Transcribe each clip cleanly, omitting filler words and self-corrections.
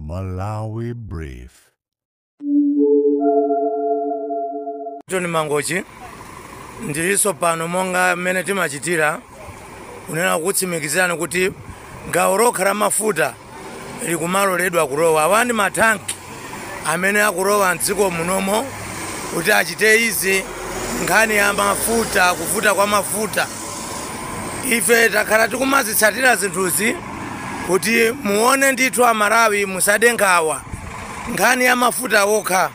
Malawi Brief. Tony Mangochi ndilinso pano monga mmene timachitira kunena kutsimikizirani kuti gawo lokha la mafuta likumaloledwa kulowa. Awa ndi mathanki amene akulowa mdziko munomo kuti achite izi nkhani ya mafuta, kuvuta kwa mafuta. Ife takhala tikumazitsatira zinthuzi kuti muone ndithu Amalawi musade nkhawa. Nkhani ya mafuta okha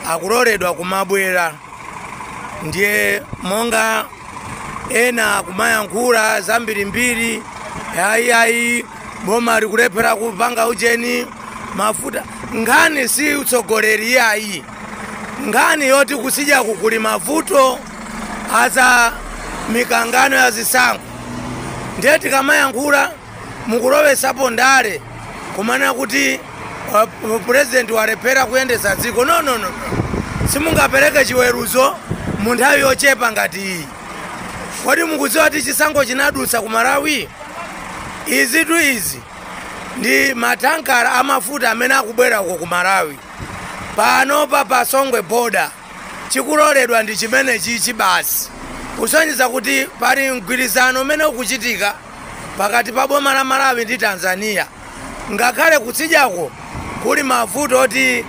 akuloledwa kumabwera, ndiye monga ena kumayankhula zambirimbiri, ayi boma likulephera kupanga ucheni mafuta. Nkhani si utsogoleri ayi, nkhani yoti kusidyaku kuli mavuto aza mikangano ya zisankho. Ndiye tikamayankhula mukulowesapo ndale kumanena kuti president walephera kuyendesa dziko. No, no, no, simungapereke chiweruzo mu nthawi yochepa ngati iyi. Kodi mukudziwa kuti chisankho chinadutsa ku Malawi? Izitu izi ndi matankara amafuta amene akubwera uko ku Malawi panopa pa Songwe border. Chikuloledwa ndi chimene chichi basi, kusonyeza kuti pali mgwirizano umene ukuchitika pakati pa boma la Malawi ndi Tanzania. Ngakhale kutsidyako kuli mavuto oti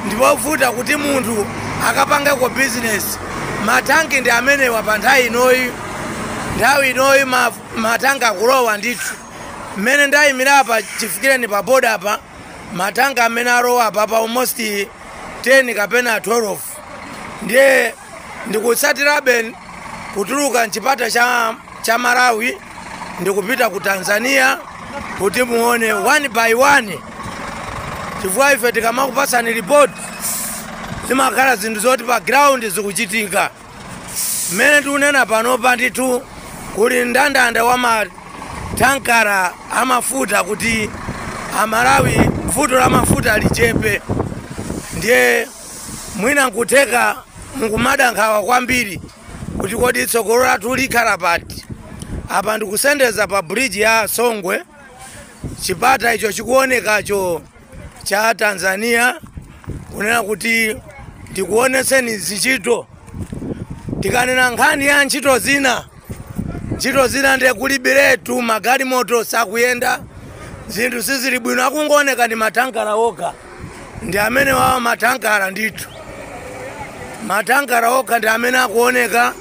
ndipovuta kuti munthu akapangeko bizinesi, matanki ndi amenewa pa nthawi inoyi. Nthawi inoyi matanki akulowa ndithu. Mmene ndayimira apa chifikireni pa boda apa, matanki amene alowa apa pa almost 10 kapena 12. Ndiye ndikutsatirabe kutuluka mchipata cha Malawi ndikupita ku Tanzania kuti muone one by one, chifukwa ife tikamakupasani report zimakhala zinthu zoti pa ground zikuchitika. Mmene tikunena panopa ndithu kuli mndandanda wa matankara amafuta kuti Amalawi vuto la mafuta lichepe. Ndiye mwina nkutheka mukumada nkhawa kwambiri kuti kodi tsogolo lathu likhala pati. Apa ndikusendeza pa bridge ya Songwe, chipata icho chikuonekacho cha Tanzania, kunena kuti ndikuoneseni zichito. Tikanena nkhani ya ntchito zina, ntchito zina ndiye kulibiretu, magalimoto sakuyenda, zinthu sizili bwino, akungooneka ndi matankara okha ndi amene wawa matankara ndithu, matankara okha ndi amene akuoneka.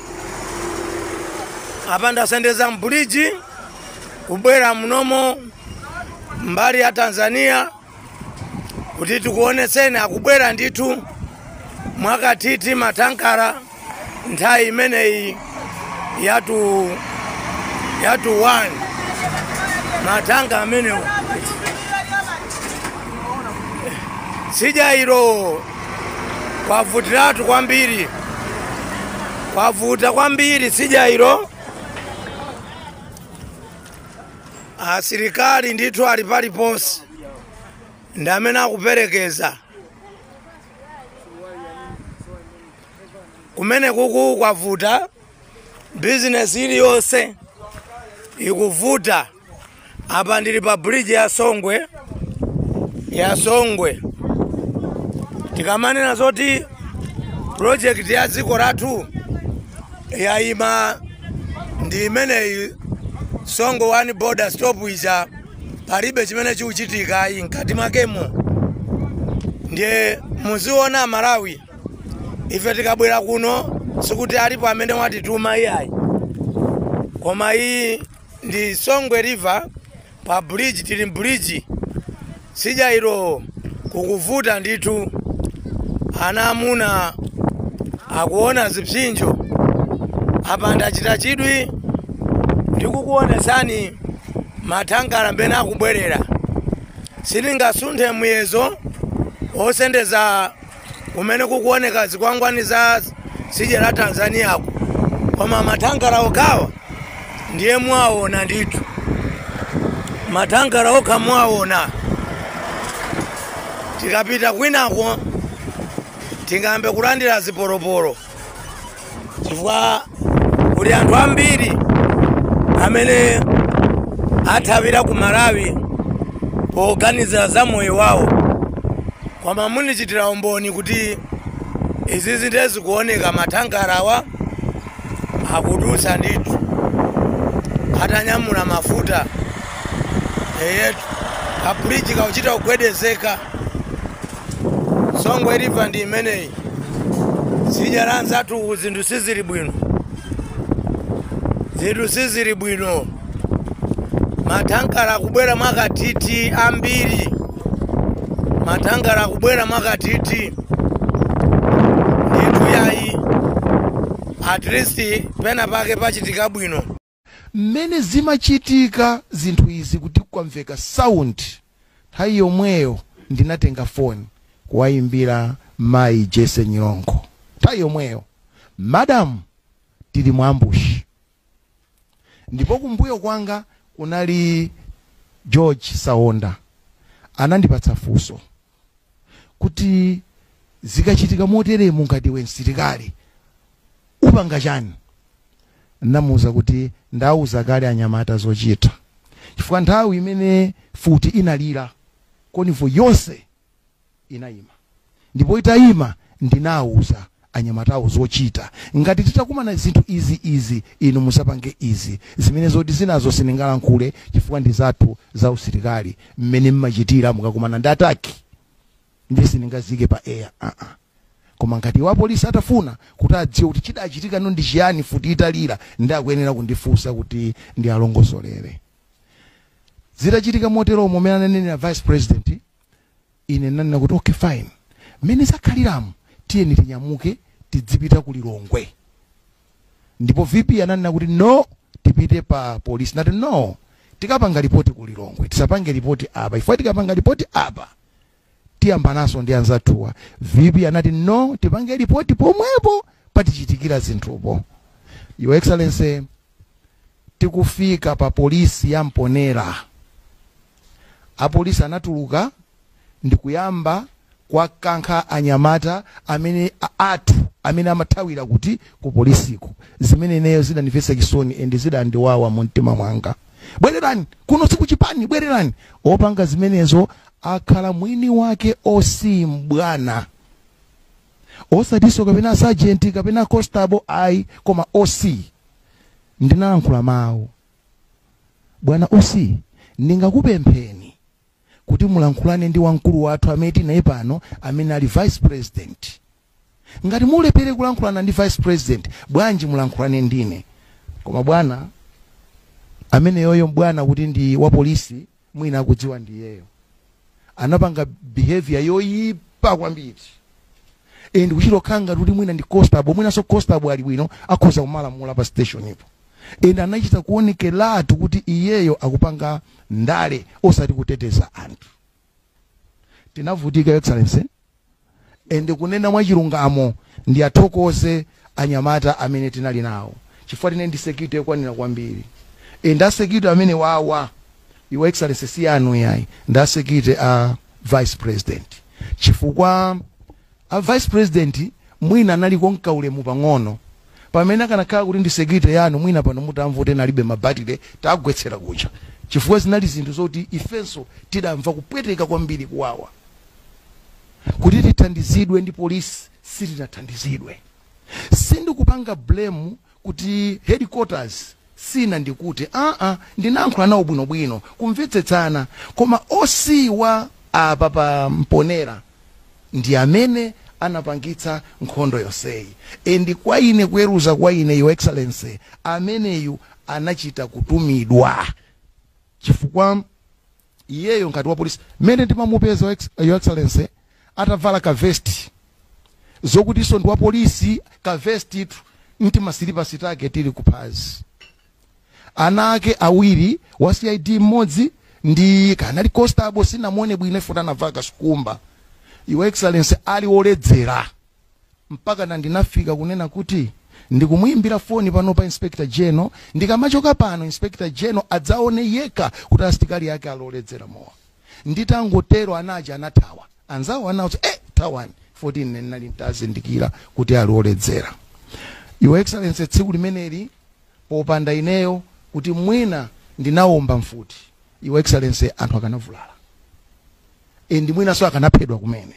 Apa ndasendeza mbridge kubwera munomo mbali ya Tanzania kuti tikuoneseni akubwera ndithu mwakathithi matankara nthawi imeneyi yatu 1 matanka amenewo. Sijairo kwavutiratu kwambiri, kwavuta kwambiri sijairo. Asilikali ndithu ali paliponse ndi amene akuperekeza kumene kuku kwavuta, bizinesi iliyonse ikuvuta. Apa ndili pa bridge ya Songwe, ya Songwe. Tikamanena zoti project ya dziko lathu yayima ndi imeneyi Songwe one border stop ija, palibe chimene chikuchitika ayi mkati mwakemo. Ndiye muziona Malawi, ife tikabwera kuno sikuti alipo amene watituma iyayi, koma iyi ndi Songwe River pa bridge, tili bridge sijairo kukuvuta ndithu. Ana amuna akuona zipsinjo. Apa ndachita chidwi ndikukuonesani matankara amene akubwerera. Sitingasunthe muyezo osendeza kumene kukuoneka zikwangwani za sidya la Tanzaniako, koma matankara okhawa ndiye mwaona ndithu, matankara okha mwaona. Tikapita kwinako tingambe kulandira ziporoporo, chifukwa kuli anthu ambiri amene athawira ku Malawi Poganizira za moyo wawo, koma munichitira umboni kuti izizi ndezikuoneka mathankarawa akudutsa ndithu atanyamula mafuta eyetu. Kabridge kauchita kugwedezeka. Songwe River ndi imeneyi. Sidya la anzathu, zinthu sizili bwino, zinthu sizili bwino. Mathankara akubwera mwakathithi ambiri, mathankara akubwera mwakathithi ndithu. Yayi, at least pena pake pachitika bwino. Mmene zimachitika zinthu izi, kuti kwamveka sound, nthawi yomweyo ndinatenga foni kuwayimbira mayi Jese Nyilongo. Nthawi yomweyo, "Madam, tili mu ambush." Ndipo kumbuyo kwanga kunali George Saonda. Anandipatsa funso kuti, "Zikachitika moteremu, ngati we msilikali upanga chani?" Ndamuwuza kuti ndauza kale anyamata zochita, chifukwa nthawi imene futi inalira, convoy yonse inayima. Ndipo itayima, ndinawuza anyamatawo zochita: ngati titakumana zinthu izi izi, inu musapange izi, zimene zoti zinazo sindingalankhule chifukwa ndi zathu za usilikali, mmene mmachitira mukakumana ndi attack, ndi sindingazike pa air. Koma ngati wa polisi atafuna kuti adziwe kuti chidachitika no ndi chiyani futi italira, ndi akuyenera kundifunsa kuti ndi alongosolere. Zitachitika moteromo, mmene ananenera vice president, ine ndinanena kuti, "Okay, fine, mmene zakhaliramo, tiyeni tinyamuke tidzipita ku Lilongwe." Ndipo VP ananena kuti, "No, tipite pa polisi." Nati, "No, tikapanga ripoti ku Lilongwe, tisapange ripoti apa, ifo tikapanga ripoti apa tiyambanaso ndi anzathuwa." VP anati, "No, tipange ripoti pomwepo patichitikira zinthupo." Your Excellency, tikufika pa polisi ya Mponera, apolisi anatuluka ndikuyamba kwakankha anyamata amene athu amene amathawira kuti ku polisiko, zimene ineyo zidandimvetsa chisoni and zidandiwawa mu mtima mwanga. "Bwererani kuno, sikuchipani, bwererani." Opanga zimenezo akhala mwini wake OC mbwana, osatinso kapena sergeant kapena constable, ayi, koma OC. Ndinalankhula mawu, "Bwana OC, ndingakupempheni kuti mulankhulane ndi wamkulu wathu amene tinaye pano, amene ali vice president. Ngati mulephere kulankhulana ndi vice president, bwanji mulankhulane ndine?" Koma bwana amene yoyo, bwana kuti ndi wa polisi, mwina akudziwa ndiyeyo, anapanga behavior yoyipa kwambiri and kuchita kukhala ngati kuti mwina ndi constable. Mwinanso constable ali bwino, akhoza kumalamula pa station ipo, and anachita kuonekeratu kuti iyeyo akupanga ndale osati kuteteza anthu. Tinavutika, Your Excellency, and kunena mwachilungamo, ndi athokoze anyamata amene tinali nawo, chifukwa tine ndi security yokwanira kwambiri. And asecurity amene wawa, Your Excellency, si anu yayi, ndi asecurity a vice president, chifukwa a vice president mwina analiko mkaulemu pang'ono. Pamene akanakhala kuti ndi security yanu, mwina pano mutamva kuti nalibe mabatire, tagwetsera kucha, chifukwa zinali zinthu zoti ifenso tidamva kupweteka kwambiri, kuwawa. Kuti tithandizidwe ndi polisi, sitinathandizidwe. Sindikupanga blame kuti headquarters sina, ndikuti ndinayankhula nawo bwinobwino, kumvetsetsana, koma OC wa apa pa Mponera ndi amene anapangitsa nkhondo yonseyi. And kwa ine, kuweruza kwa ine, Your Excellency, ameneyu anachita kutumidwa, chifukwa iyeyo ngati wa polisi, mmene ndimamupeza, Your Excellency, atavala kavesti zokutinso ndi wa polisi, kavesti tu nti masilipasi take tili kuphazi, ana ake awiri, wa CID mmodzi ndi kanali constable, sinamuone bwino ifuna anavala kasukumba. Your Excellency, ali woledzera, mpaka na ndinafika kunena kuti ndikumuyimbira foni pano pa Inspector General, ndikamachoka pano Inspector General adzaone yekha kuti asilikali ake aloledzera mowa. Nditangotero, anaja anathawa, anzawo anauza, "Thawani." 14 nenali ntazindikira kuti ali oledzera. Your Excellency, tsiku limeneli popanda ineyo kuti mwina ndinawomba mfuti, Your Excellency, anthu akanavulala. And mwinanso akanaphedwa kumene.